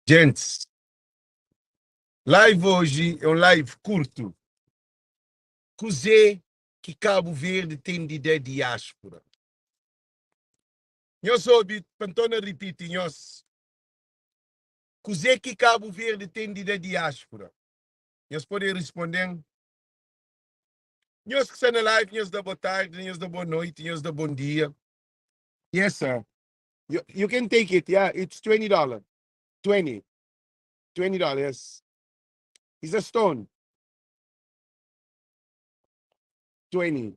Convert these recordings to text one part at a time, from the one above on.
Gentis, live oji é um live kurtu. Kuzê ki Kabu Verdi ten di da diáspora? Nhos obi, pa N torna ripiti nhos, kuzê ki Kabu Verdi ten di da diáspora? Nhos pode risponde-m? Nhos ki sta na live, nhos da botardi, nhos da boa noiti, nhos da bom dia. Yes, sir. You can take it, yeah, it's $20. 20. $20, yes. It's a stone. 20.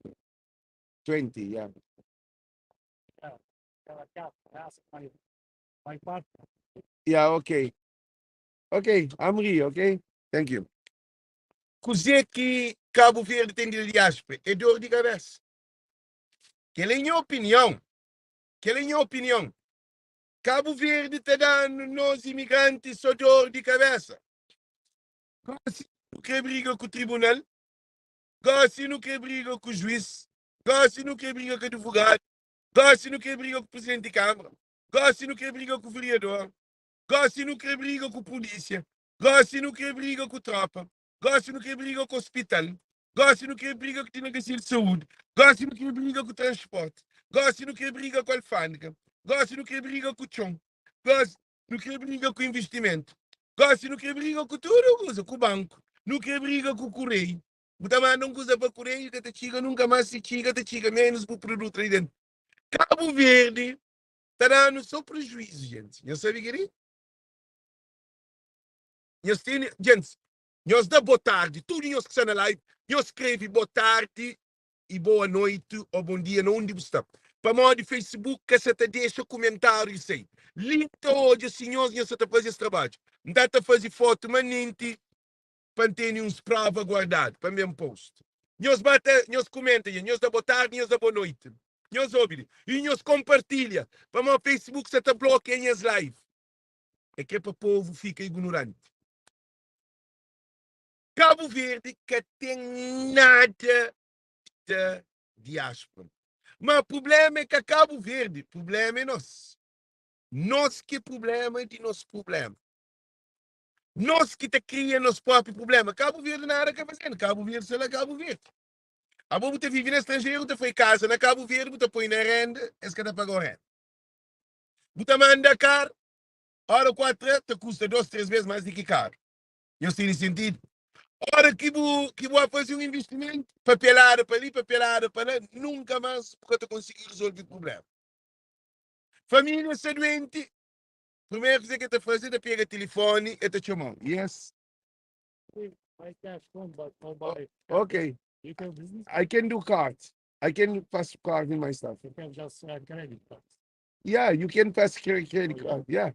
20, yeah. Yeah, okay. Okay, I'm here, okay? Thank you. Kuzê ki Kabu Verdi ten di diáspora? É dor di kabesa. Kel é nha opinion. Kel é nha opinion. Kabu Verdi ta da-nu, nos imigranti, só dor di kabesa. Gosi nu kre briga ku tribunal, gosi nu kre briga ku juiz, gosi nu kre briga ku advogadu, gosi nu kre briga ku presidenti di kamara, gosi nu kre briga ku vereador, gosi nu kre briga ku polísia, gosi nu kre briga ku tropa, gosi nu kre briga ku hospital, gosi nu kre briga ku delegasia di saúdi, gosi nu kre briga ku transporti, gosi nu kre briga ku alfândega, gosi nu kre briga ku txon, gosi nu kre briga ku investimentu, gosi nu kre briga ku tudu kuza, ku banku, nu kre briga ku kureiu. Bu ta manda un kuza pa kureiu, ka ta txiga nunka más, si txiga, ta txiga ménus bu produtu li dentu. Kabu Verdi ta da-nu só prejuízu, jenti. Nhos sabe kel-li? Nhos tene, gentis, nhos da botardi, tudu nhos ki sta na live, nhos skrebe botardi i boa noiti ô bon dia na undi bu sta. Pamodi Facebook ka sa ta dexa kumentáriu sai. Li N ta odja si nhos nhos sa ta faze es trabadju. N ta ta faze fotu manenti pa N tene uns prova guardadu pa N ben post. Nhos ba ta, nhos kumenta dja, nhos da botardi, nhos da boa noiti. Nhos obi li i nhos konpartilha pamodi Facebook sa ta blokia nhas live. É kre pa povu fika ignoranti. Kabu Verdi ka ten nada da diáspora. Ma prublema é ka Kabu Verdi, prublema é nos. Nos ki é prublema di nos prublema. Nos ki ta kria nos propi prublema. Kabu Verdi nada ka fazenu. Kabu Verdi sta la Kabu Verdi. Abo bu ta vive na stranjeru, bu ta foi kaza na Kabu Verdi, bu ta poi na renda, es ka ta paga-u renda. Bu ta manda kar, ora ku atra ta kusta dos, tres bes mas di ki karu. Nhos tene sentidu? Ora ki bu ki bu a faze un investimentu, papelada pa li, papelada pa la, nunka mas bu ka ta konsigi rezolve prublema. Família sta duenti, primeru kuza ki el ta faze, el ta pega tilifoni, el ta txoma-u. Yes. Ok. I can do cards. I can pass card in my stuff. You can just credit cards. Yeah, you can pass credit Oh, yeah. card. Yeah.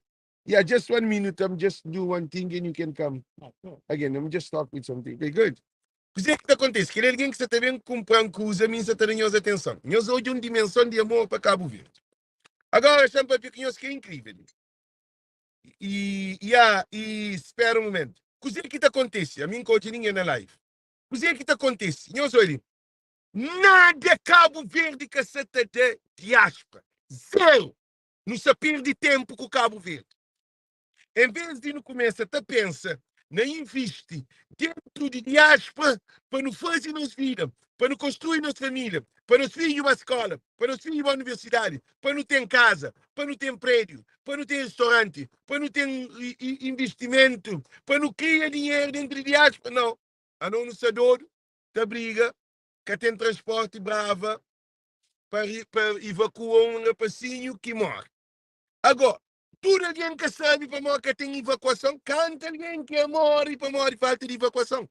Yeah, just one minute. I'm just do one thing and you can come Ah, sure. again. I'm just start with something. Okay, good. Kuzê ki ta kontise? Kel algen ki sta ta ben kunpra un kuza, mi N sta ta da nhos atenson. Nhos odja un dimenson di amor pa Kabu Verdi. Agora, xa N papia ku nhos ki é inkrível. I, ya, i spera un momentu. Kuzê ki ta kontise? Ami N ka odja ningen na live. Kuzê ki ta kontise? Nhos odja li. Nada Kabu Verdi ka sa ta da diáspora. Zeru! Nu sa perde tenpu ku Kabu Verdi. En vez di nu kumesa ta pensa na invisti dentu di diáspora pa nu faze nos vida, pa nu konstrui nos família, pa nos fidju ba skola, pa nos fidju ba universidadi, pa nu ten kaza, pa nu ten prédiu, pa nu ten ristoranti, pa nu ten invistimentu, pa nu kria dinheru dentu di diáspora. Nau, anos nu sta dodu, ta briga, ka ten transporti brava pa pa ivakua un rapasinhu ki more. Ago, tudu algen ka sabe pamodi ka ten ivakuason? Kantu algen ki a more pamodi falta di ivakuason?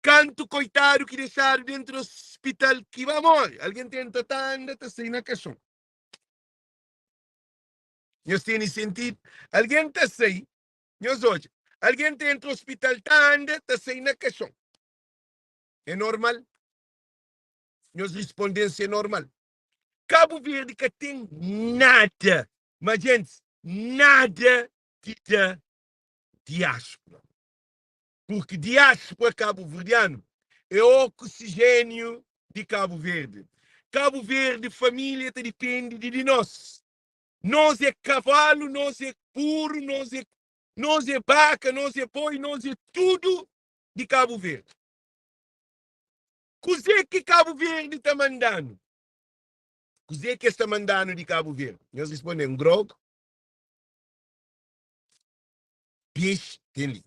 Kantu koitadu ki dexadu dentu di ospital ki ba more? Algen tenta ta anda ta sai na kaxon. Nhos tene sentidu? Algen ta sai, nhos odja, algen ta entra ospital ta anda ta sai na kaxon. É normal? Nhos responde-m si é normal. Kabu Verdi ka ten nada, ma gentis, nada di da diáspora. Purki diáspora kabuverdianu é oksijéniu di Kabu Verdi. Kabu Verdi, família ta dipende di di nos. Nos é kavalu, nos é. puru, nos é nos é baka, nos é boi, nos é tudu di Kabu Verdi. Kuzê ki Kabu Verdi ta manda-nu? Kuzê ki es ta manda-nu di Kabu Verdi? Nhos responde-m, Grog, pexi ten li.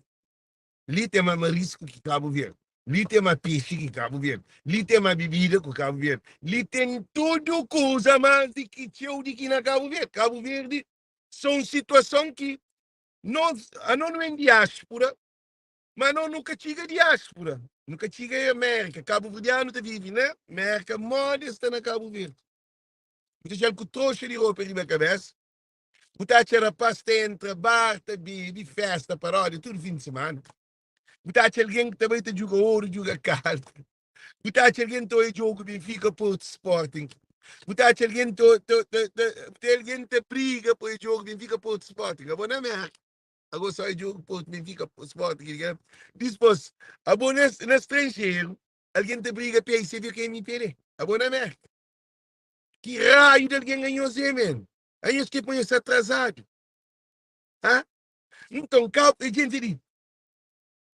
Li ten ma marisku ki Kabu Verdi. Li ten ma pexi ki Kabu Verdi. Li ten ma bibida ku Kabu Verdi. Li ten tudu kuza más di ki txeu di ki na Kabu Verdi. Kabu Verdi sô un situason ki nos, anos nu en diáspura, ma anos nu ka txiga diáspura, nu ka txiga Amérika. Kabuverdianu ta vive na Mérka modi es sta na Kabu Verdi. Bu ta txal ku troxa di ropa riba kabésa, Bu ta atxa rapaz ta entra bar ta bebe, festa, paródia tudu fin di semana. Bu ta atxa algen ki ta bai ta djuga oru, djuga karta. Bu ta atxa algen ta oia djogu Benfica, Porto, Sporting. Bu ta atxa algen ta ta ta ta ta algen ta briga pa oia djogu Benfica, Porto, Sporting. Abo na Merka, abo só oia djogu Porto, Benfica, Sporting. Dispos, abo na na stranjeru, algen ta briga pa PICV ku MPD. Abo na Merka. Ki raiu di algen anhos é, men? Anhos ki poi nhos atrasadu. Ha? Nton, Cabo, e gente di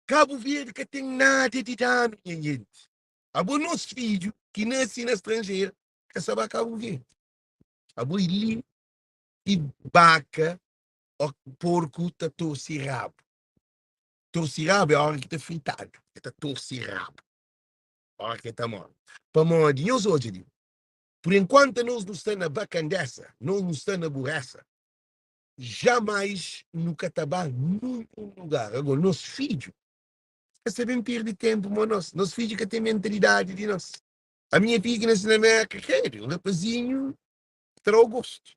Cabo Verde ka ten nada di danu, nha gente. Abo nos fidju ki nasi na stranjeru ka sa ba Cabo Verde. Abo e li ki baka o porku ta torsi rabu. Torsi rabu é ora ki ta fritadu, e ta torsi rabu ora ki e ta mori. Pamodi nhos odja li, Por enquanto anos nu sta na bakandesa, nos nu sta na buresa, jamais nu ka ta ba nunhun lugar. Agora, nos fidju ka sta ben perde tempu mo nos. Nos fidju ka ten mentalidadi di nos. A minha fidja ki nase na Merka, kredu, un rapazinhu ta da-u gostu.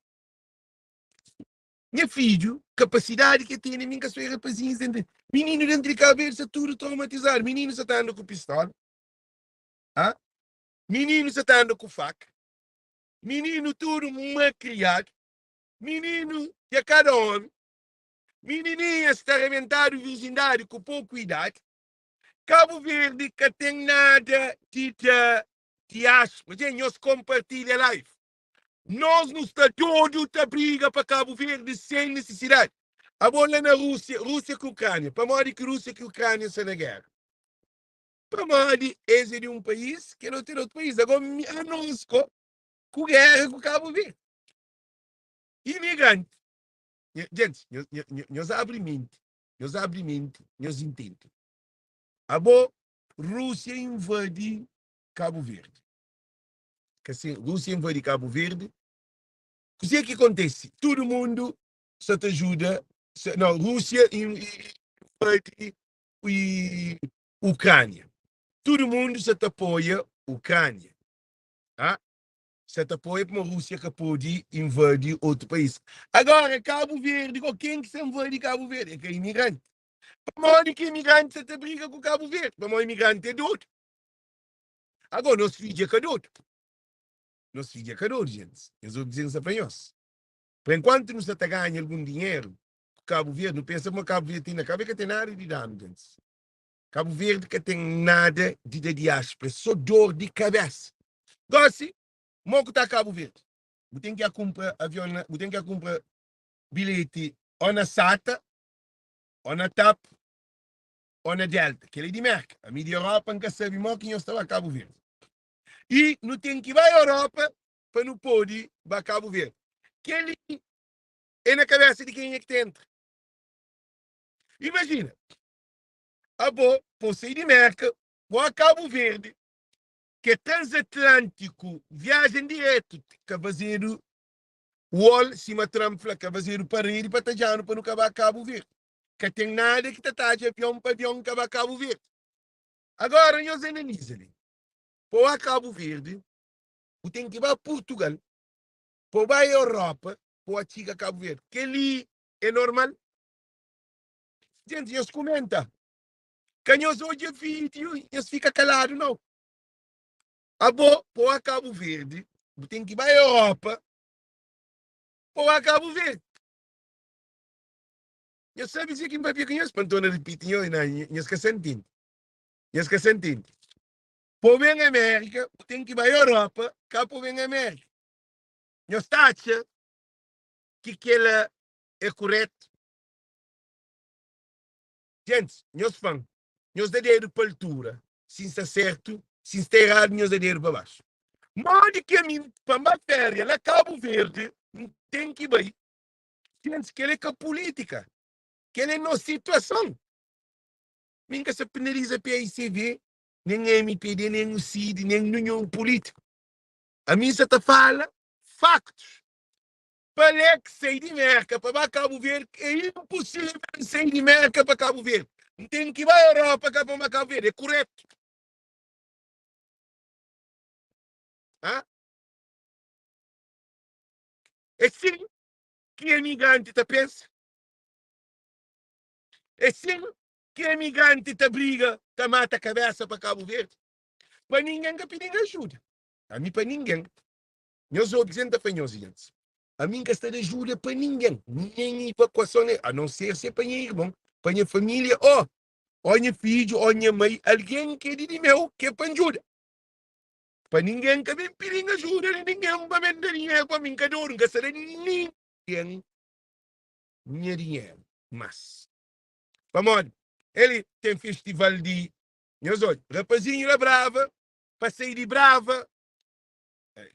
Nha fidju, kapasidadi ki el tene, mi N ka soi rapazinhus dentru. Mininu dentru di Kabu Verdi sta tudu traumatizadu. Mininu sta ta anda ku pistola. Ha? Mininu sa ta anda ku faka, mininu tudu makriadu, mininu dja kada omi, minininha sta rebentadu virjindadi ku poku idadi. Kabu Verdi ka ten nada di da diaspora. Dja nhos konpartilha live. Nos nu sta dodu ta briga pa Kabu Verdi sen nisisidadi. Abo la na Rúsia, Rúsia ku Ukrânia, pamodi ki Rúsia ku Ukrânia sta na géra? Pamodi es é di un país, kel otu é di otu país. Agora, anos ko ku guerra ku Cabo Verde. Imigrante. Gente, nhos abre mente, nhos abre mente, nhos entende. Abo, Rússia invade Cabo Verde. Kasi, Rússia invade Cabo Verde. Kuzê ki kontese? Tudu mundu sa ta ajuda. Não, Rússia invade i Ukrânia. Tudu mundu sa ta apoia Ukrânia. Ha? Sa ta apoia pamodi Rúsia ka pode invadi otu país. Agora, Kabu Verdi, ko ken ki sa invadi Kabu Verdi? É ka imigranti. Pamodi ki imigranti sa ta briga ku Kabu Verdi? Pamodi imigranti é dodu. Agora, nos fidju é ka dodu. Nos fidju é ka dodu, gentis. Nhos obi dizer-m sa pa nhos. Pa enkuantu nu sa ta ganha algun dinheru, ku Kabu Verdi, nu pensa ma Kabu Verdi ten na Kabu Verdi ka ten nada di danu gentis. Kabu Verdi ka ten nada di da diáspora, é só dor di kabesa. Gosi, mo ku ta Kabu Verdi? Bu ten ki a kunpra avion na, bu ten ki a kunpra bilheti o na SATA, o na TAP, o na Delta. Kel é di Merka. Ami di Europa N ka sabi mo ki nhos ta ba Kabu Verdi. I nu ten ki bai Europa pa nu podi ba Kabu Verdi. Kel li é na kabesa di kenha ki ta entra. Imajina, abo po sai di Merka, bo a Kabu Verdi, ki é transatlântiku, viajen diretu, ka fazedu wall, sima Trump fla, ka fazedu paredi pa tadja-nu pa nu ka ba Kabu Verdi. Ka ten nada ki ta tadja avion pa avion ka ba Kabu Verdi. Agora, nhos analiza li, pa ba Kabu Verdi, bu ten ki ba Purtugal, pa ba Europa, pa txiga Kabu Verdi. Kel-li é normal? Gente, nhos kumenta. Ka nhos odja vídeo e nhos fika kaladu, não. Abo, pa Kabu Verdi, bu ten ki ba Europa pa Kabu Verdi. Nhos sabe si ki N papia ku nhos? Pa N torna ripiti nhos, na, nhos ka sa ntende. Nhos ka sa ntende. Pa ben Amérika, bu ten ki ba Europa ka pa ben Amérika. Nhos ta atxa ki kela. É kuretu? Gentis, nhos fla-m, nhos da dedu pa altura, si N sta sertu, si N sta eradu nhos da dedu pa baxu. Modi ki ami, pa N ba feria la Kabu Verdi, N ten ki bai? Gentis, kel é ka pulitika, kel é nos situason. Mi N ka sta penaliza paicv, nen mpd, nen ucid, nen ninhun pulitiku. Ami N sa ta fala faktus. Pa Alex sai di Merka pa ba Kabu Verdi é imposível N sai di Merka pa Kabu Verdi. N ten ki ba Europa ka pa N ba Kabu Verdi. É kuretu? Ha? É sin ki emigranti ta pensa? É sin ki emigranti ta briga, ta mata kabesa pa Kabu Verdi? Pa ningen ka pidi-m ajuda. Ami pa ningen. Nhos obi kuzê N ta fla nhos, gentis. Ami N ka sta da ajuda pa ningen, nen ivakuason, nen, anonser si é pa nha irmon, pa nha família, ô ô nha fidju, ô nha mai, algen ki é di di meu, ki é pa N djuda. Pa ningen ka ben pidi-m ajuda di ningen pa ben da dinheru pa mi. N ka dodu, N ka sta da ningen nha dinheru más. Pamodi el ten festival di nhos odja, rapazinhu la Brava, pa sai di Brava,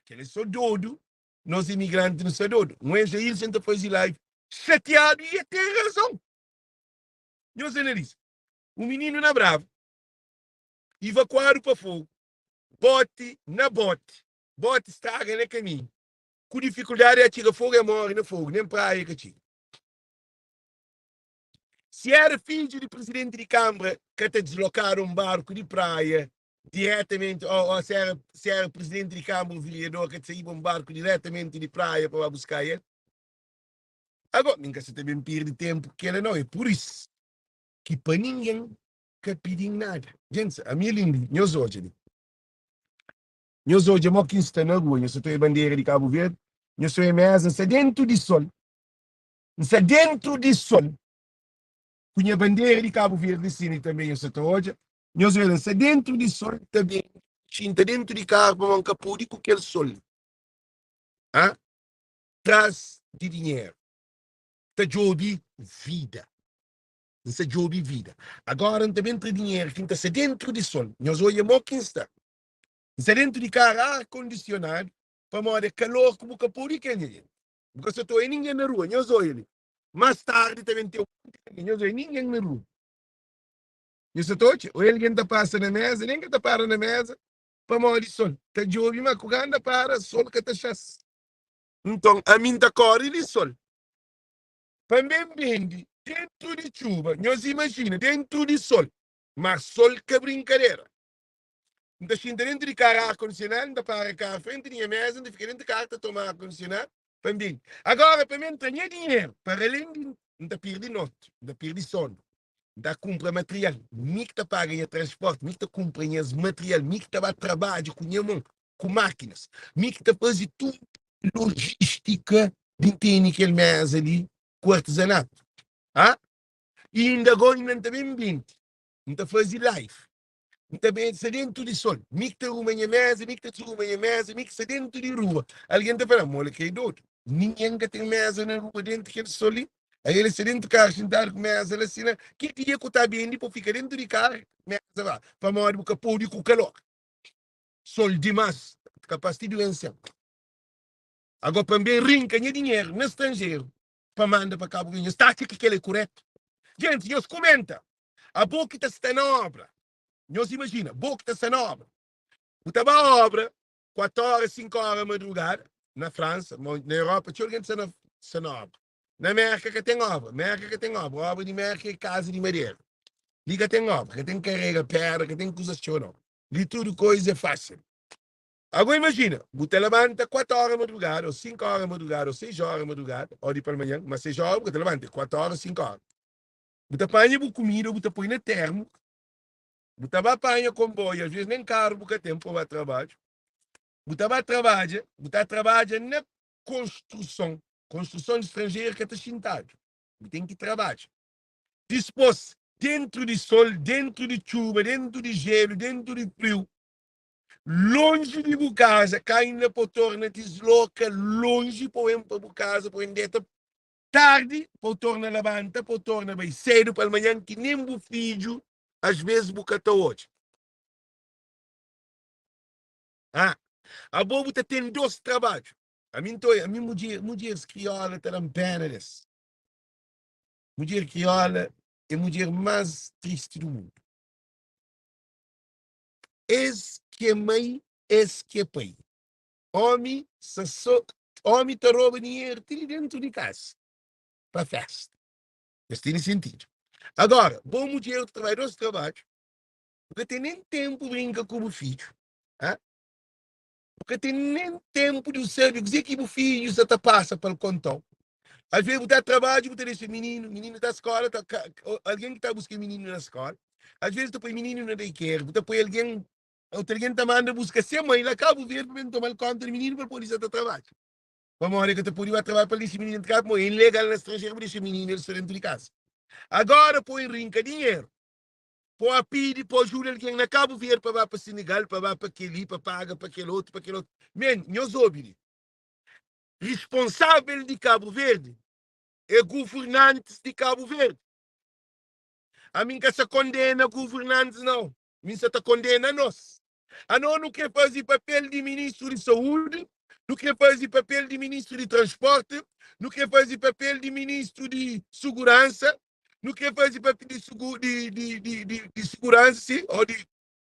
Kel é so dodu, nos imigranti nu sta dodu. N oja Ilson ta fazi live xatiadu i e ten razon. Nhos analiza, un mininu na Brava, ivakuadu pa Fogu, boti na boti, boti straga na kaminhu, ku difikuldadi el txiga Fogu, el mori na Fogu, nen praia el ka txiga. Si era fidju di presidenti di kanbra ka ta dislokadu un barku di Praia diretamenti o o si era si era presidenti di kanbra o viriador ka ta saiba un barku diretamenti di Praia pa ba buska el? Ago mi N ka sa ta ben pirdi tenpu ku kela nau. E pur is ki pa ningen ka pidi-m nada. Gentis, ami é lindu. Nhos odja li. Nhos odja mo ki N sta na rua. Nhos sa ta oja bandera di Kabu Verdi, nhos ta oja meza, N sta dentu di sol. N sta dentru di sol ku nha bandera di Kabu Verdi sina i tanbe nhos sa ta odja. Nhos odja, N sta dentru di sol ta ben xinta dentru di karu pamodi N ka pode ku kel sol li. Ha? Tras di dinheru ta djobe vida. N sta djobe vida. Agora N ta ben tra dinheru ki N ta sta dentru di sol. Nhos odja mo ki N sta. N sta dentru di karu ar kondisionadu pamodi é kalor ku bu ka pode kel nha jenti. Bu ka sa ta oia ningen na rua. Nhos oia li. Mas tardi ta ben ten un monti di algen. Nhos oia ningen na rua. Nhos sa ta odja? Oia algen ta pasa na meza, nen ka ta para na meza pamodi sol. Ta djobe ma ku ganda para, sol ka ta xa-s. Nton, ami N ta kore di sol pa N ben bende dentu di txuba. Nhos imajina, dentu di sol. Má sol ka brinkadera. N ta xinta dentu di karu ar kondisionadu, N ta para karu frenti di nha meza, N ta fika dentu karu ta toma ar kondisionadu pa N bebe. Agora, pa mi N tra nha dinheru, para alen di N ta pirdi noti, N ta pirdi sonu, N ta kunpra material, mi ki ta paga nha transporti, mi ki ta kunpra nhas material, mi ki ta ba trabadja ku nha mon, ku makinas, mi ki ta faze tudu lojistika di N tene kel meza li ku artizanatu. Ha? I inda go inda N ta ben bindi, N ta faze live. N ta ben sta dentu di sol. Mi ki ta ruma nha meza, mi ki ta desruma nha meza, mi ki sta dentu di rua. Algen ta fala, Mola ki é dodu. Ningen ka ten meza na rua dentu kel sol li. Aí el sta dentu karu xintadu ku meza la sina. Ki dia ku ta bendi pa fika dentu di karu meza ba? Pamodi bu ka podi ku kalor. Sol dimas, kapas ti duensia. Ago pa N ben rinka nha dinheru na stranjeru pa manda pa Kabu Verdi. Nhos ta atxa ki kel é kuretu? Gentis, nhos kumenta. Abo ki ta sta na obra, nhos imajina, bo ki ta sta na obra, bu ta ba obra 4 ora, 5 ora madrugada, na Fransa, na Europa, txeu algen ta sta na, sta na obra. Na Merka ka ten obra, Merka ka ten obra, obra di Merka é kaza di madera. Li ka ten obra, ka ten karega pedra, ka ten kuzas txeu nau. Li tudu koiza é fásil. Agora imajina, bu ta labanta 4 ora madrugada, ou 5 ora madrugada, ou 6 ora madrugada, ou di palmanhan, ma 6 ora bu ka ta labanta, é 4 ora, 5 ora. Bu ta panha bu kumida, bu ta poi na termu, bu ta ba panha konboiu, asves nen karu bu ka ten pa ba trabadju. Bu ta ba trabadja, bu ta trabadja na konstruson. Konstruson di stranjeru ka ta xintadu, bu ten ki trabadja. Dispos, dentru di sol, dentru di txuba, dentru di jelu, dentru di friu, lonji di bu kaza, ka inda po torna disloka lonji pa ben pa bu kaza, pa ben deta. Tardi pa bu torna labanta, pa bu torna bai sedu palmanhan ki nen bu fidju asves bu ka ta odja. Ah, abo bu ta ten dos trabadju. Ami nto, ami mudjer, mudjeris kriola ta da-m pena des. Mudjer kriola é mudjer más tristi du mundu. Es ki é mai, es ki é pai. Omi sa so, omi ta roba dinheru ti li dentu di kasa pa festa. Es tene sentidu. Agora, bo mudjer ta trabadja dos trabadju, bu ka ten nen tenpu brinka ku bu fidju. Ha? Bu ka ten nen tenpu di bu sabe kuzê ki bu fidju sa ta pasa pa el konta-u. Às vezes bu ta trabadju, bu ta dexa mininu, mininu ta skola, ta ka, algen ki ta buska mininu na skola. Às vezes ta poi mininu na daycare, bu ta poi algen, otu algen ta manda buska se mãe la Cabo Verde pa ben toma-l konta di mininu pa el pode sa ta trabadja. Pamodi el ka ta pode ba trabadja pa el dexa mininu dentu di kaza, pamodi é ilegal na stranjeru bu dexa mininu el sta dentu di kaza. Agora poi rinka dinheru. Pa o pidi pa ajuda algen na Cabo Verde pa ba pa Senegal, pa ba pa keli, pa paga pa kel otu, pa kel otu. Men, nhos obi li. Responsável di Cabo Verde é governantes di Cabo Verde. Ami N ka sa kondena governantes nau. Mi N sa ta kondena nos. Ano nu kre faze papel di ministru di saúde, nu kre faze papel di ministru di transporte, nu kre faze papel di ministru di suguransa, nu kre faze papel di, sugu, di, di, di, di, di suguransa si, ou di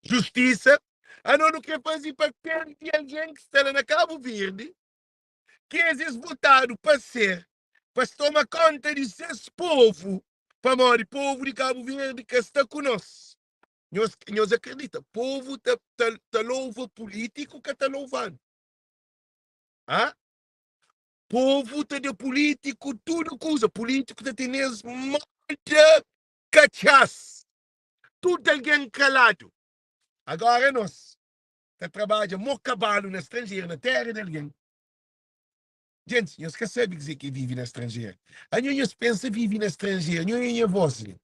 justisa. Ano nu kre faze papel di algen ki sta la na Cabo Verde, ki es es votadu pa ser, pa es toma konta di ses povu, pamodi povu di Cabo Verde ka sta ku nos. Nhos, nhos akredita, povu ta, ta, ta louva pulítiku, ka ta louva-nu. Ah? Povu ta da pulítiku tudu kuza, pulítiku ta tene-s moda katxás. Tudu algen kaladu. Agora nos ta trabadja mo kabalu na stranjeru, na téra di algen. Gentis, nhos ka sabe kuzê ki é vive na stranjeru. Anho nhos pensa vive na stranjeru, nho é nha vós li.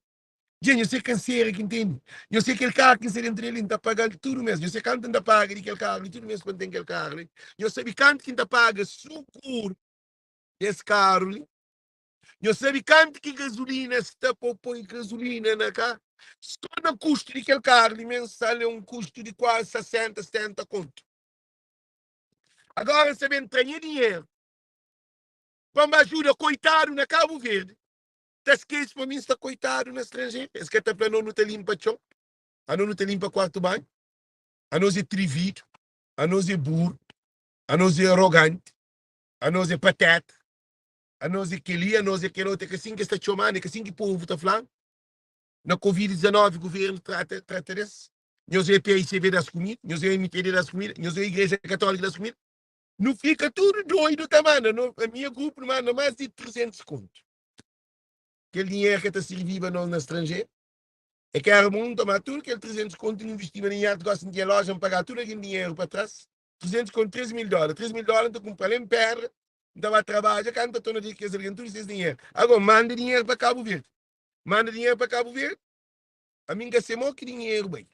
Dja, nho se kansera ki N tene. Nho se kel karu ki N sta dentu del li, N ta paga-l tudu mês. Nho se kantu N ta paga di kel karu li tudu mês pa N ten kel karu li. Nho sabe kantu ki N ta paga suguru des karu li. Nho sabe kantu ki gazulina sta pa poi gazulina na karu. Só na kustu di kel karu li mensal é un kustu di kuazi 60, 70 kontu. Agora N sa ben tra nha dinheru pa N ba ajuda koitadu na Kabu Verdi. Ta skese ma mi sta koitadu na stranjeru. Es ka ta fla no nu ta linpa txon, anos nu ta linpa kuartu banhu, anos é trividu, anos é buru, anos é aroganti, anos é pateta, anos é kel-li, anos é kel otu. É ka sin ki es ta txoma-nu, é ka sin ki povu ta fla-nu. Na Covid-19 guvernu trata trata des. Nhos é PICV das kumida, nhos é MPD das kumida, nhos é Igreja Católica das kumida. Nu fika tudu doidu ta manda. No, a minha grupu nu manda más di 300 kontu. Kel dinheru ka ta sirbiba nos na stranjeru. É ki éra bon N tomaba tudu kel 300 kontu N invistiba na nha arte. Gósi N tinha lója, N pagaba tudu algen dinheru pa tras. 300 kontu, 3 mil dóla. 3 mil dóla N ta kunpra-l en pédra, N ta ba trabadja, kantu N ta torna di kes algen tudu ses dinheru. Agó, manda dinheru pa Kabu Verdi. Manda dinheru pa Kabu Verdi, ami N ka se mô ki dinheru bai.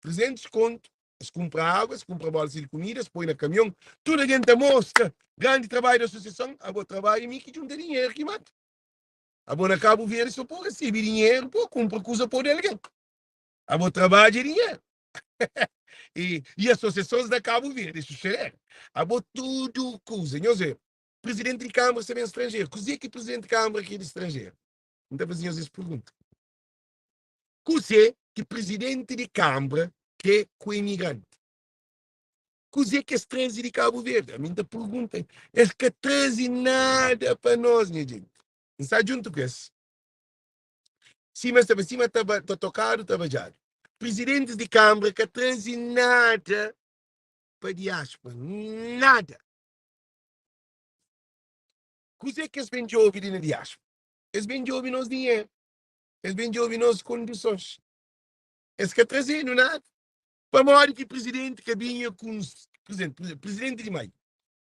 300 kontu, es kunpra agu, es kunpra bólsa di kumida, es poi na kamion. Tudu algen ta mostra grandi trabadju di asosiason. Abo trabadju mi ki djunta dinheru ki mata. Abo na Kabu Verdi so po risibi dinheru po kunpra kuza po da algen. Abo trabadja dinheru. E, e asosiasons na Kabu Verdi, suceder. Abo tudu kuza. Nhos vê, presidenti di Kâmara sta ben stranjeru. Kuzê ki presidenti di Kâmara kre di stranjeru? N ta faze nhos es pergunta. Kuzê ki prizidenti di Kanbra kre ku imigranti? Kuzê ki es traze di Kabu Verdi? Ami N ta pergunta. Es ka traze nada pa nos, nha djenti. N sta djuntu ku es. Sima es ta fla, sima ta ta tokadu, ta badjadu. Prizidentis di Kanbra ka traze nada pa diáspora. Nada! Kuzê ki es ben djobe li na diáspora? Es ben djobe nos dinheru. Es ben djobe nos kondisons. Es ka traze-nu nada. Pamodi ki prizidenti ka binha ku uns prizidenti, prizidenti di mai.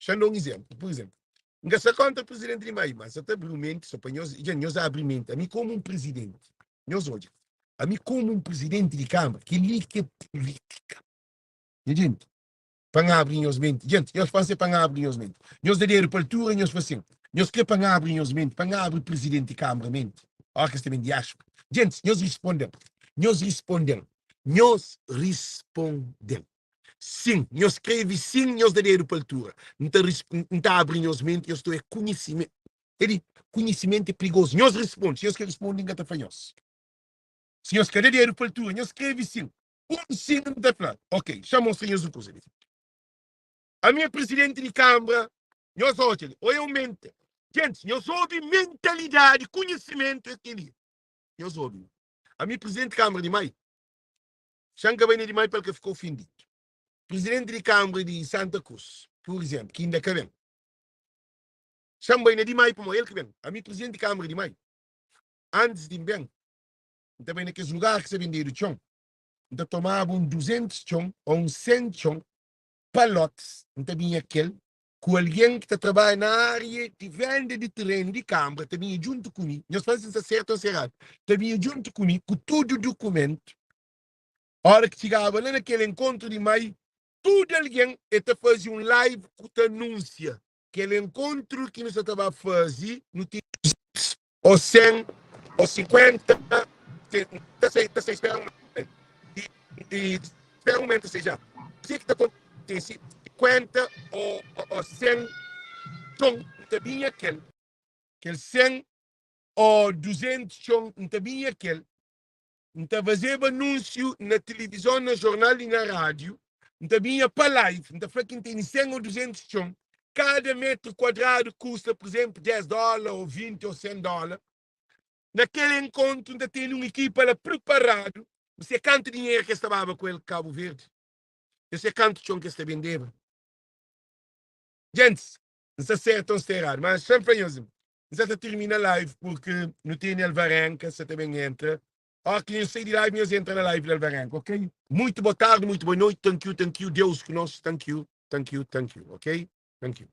Xa-m da un izénplu. Pur izénplu, N ka sta kóntra prizidenti di mai, má sa ta abri-u menti so pa nhos, dja nhos abri menti. Ami komu un prizidenti, nhos odja, ami komu un prizidenti di Kâmara, kel-li ki é pulítika. Nha djenti, pa N abri nhos menti, djenti, nhos fla-m si é pa N abri nhos menti. Nhos da dedu pa altura, nhos fla sin. Nhos kre pa N abri nhos menti, pa N abri prizidenti di kanbra menti, óra ki es ta ben diáspura? Djentis, nhos risponde-m, nhos risponde-m, nhos risponde-m. Sin, nhos skrebe sin, nhos da dedu pa altura. N ta N ta abri nhos menti, nhos ta oia konhisimentu. Kel-li, konhisimentu é prigozu. Nhos risponde, si nhos ka risponde, N ka ta fla nhos. Si nhos ka da dedu pa altura, nhos skrebe sin. Un sin N ta fla. Ok, xa mostra nhos un kuza li. Ami é prizidenti di kanbra, nhos odja li. Oia un menti. Gentis, nhos obi mentalidadi, konhisimentu é kel-li. Nhos obi. Ami é prizidenti di kanbra di mai. Xa N ka bai na di mai pa el ka fika ofendidu. Prizidenti di kanbra di Santa Krus, pur izénplu, ki inda ka ben. Xa N bai na di mai pamodi el ki ben. Ami prizidenti di kanbra di mai, antis di N ben, N ta bai na kes lugar ki sta bendedu txon, N ta tomaba un 200 txon ô un 100 txon pa lotis, N ta binha kel ku algen ki ta trabadja na ária di venda di terenu di kanbra ta binha djuntu ku mi, nhos fla si N sta sertu ô si eradu, ta binha djuntu ku mi ku tudu dukumentu. Óra ki txigaba la na kel enkontru di mai, tudu algen e ta faze un live ku ta anúnsia kel enkontru ki nu sta ta ba faze, nu ten 200 ô 100 ô 50, ta sai, ta sai, spera un momentu, di, spera un momentu, seja, kuzê ki ta kontise, 50 ô, ô 100 txon, N ta binha kel, kel 100 ô 200 txon, N ta binha kel. N ta fazeba anúnsiu na tilivizon, na jornal i na rádiu. N ta binha pa live, N ta fla ki N tene 100 ô 200 txon. Kada métru kuadradu kusta, pur izénplu, 10 dóla ô 20 ô 100 dóla. Na kel enkontru, N ta tene un ekipa la priparadu. N se kantu dinheru ki es ta baba ku el Kabu Verdi. N se kantu txon ki es ta bendeba. Gentis, N sta sertu ô N sta eradu? Má xa N fla nhos, N sa ta tirmina live porque nu tene Alvarenka sa ta ben entra. Ó ki nhos sai di live nhos entra na live di Alvarenka, ok? Muito boa tarde, muito boa noite, thank you, thank you, Deus ku nos, thank you, thank you, thank you, ok? Thank you.